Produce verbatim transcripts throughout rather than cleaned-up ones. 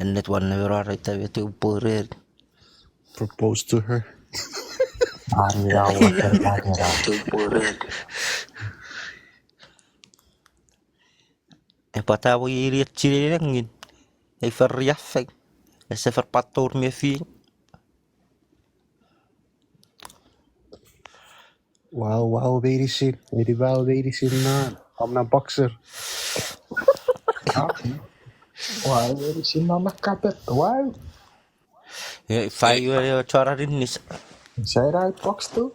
Ennet wan nemeran ita me tu purer. Propose to her. Ani na water bagera. Epwe tamo iri echinen engin. Ei fori affeng. Ese fori pator me fi. Wow, wow, meinisin. Eni wow, meinisin na. Om na boxer. Wow, meinisin na makapet. Wow. Fai we chora rinnis. Sai rai box tu.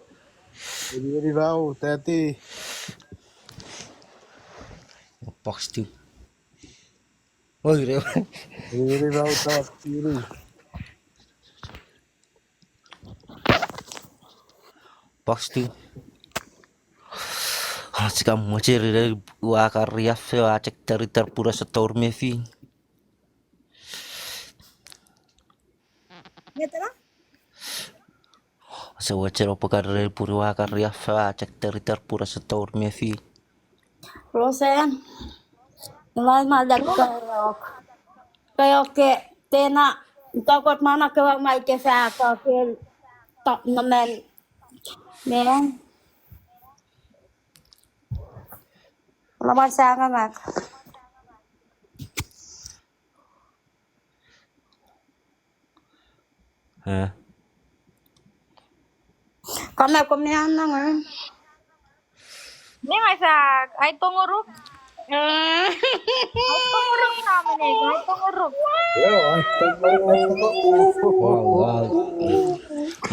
Eni, eni wow, tati. Box tu. Oi, re. Eni wow, tati. Box tu. Ach ka moche rire ua kariafe, ua chek teriter pura sa tor mefi. Ngetela? Se weche ro pwe karre puri ua kariafe, ua chek teriter pura sa tor mefi. Rosen. Ngai ma lek kayok. Kayok ke tena tokot mana kewa mai ke fa kokel top nomen. Men. Lama sangamak. Eh. Kame komi anang, eh. Ni ngai sa, ai tongoruk. Ai tongoruk na mene, ai tongoruk. Wow, wow.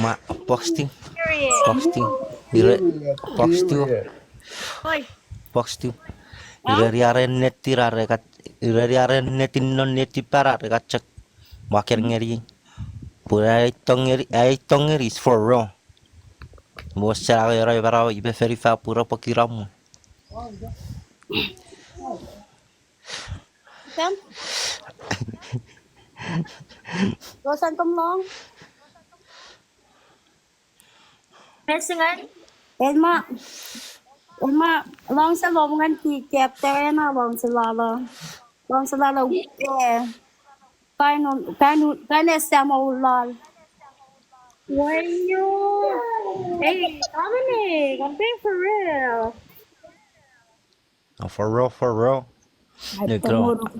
Ma, box team. Period. Box team. Ire, box team. Oi. Box team. Ire riaren netir are kat, ire riaren netin non netipan are kat chok. Maker ngeri. Pura ai tongeri, ai tongeri is for real. Mo sera ero ebara ibe feri fa pura pokira mo. Sam? Rosen, come along. Mesingan? Elma. Elma, long se long ngan ki captain, long se lalo. Long se lalo, eh. Kainun, kainun, kaine samo ulal. Wayo. Hey, Dominic, I'm being for real. Oh, for real, for real. Ai tongoruk.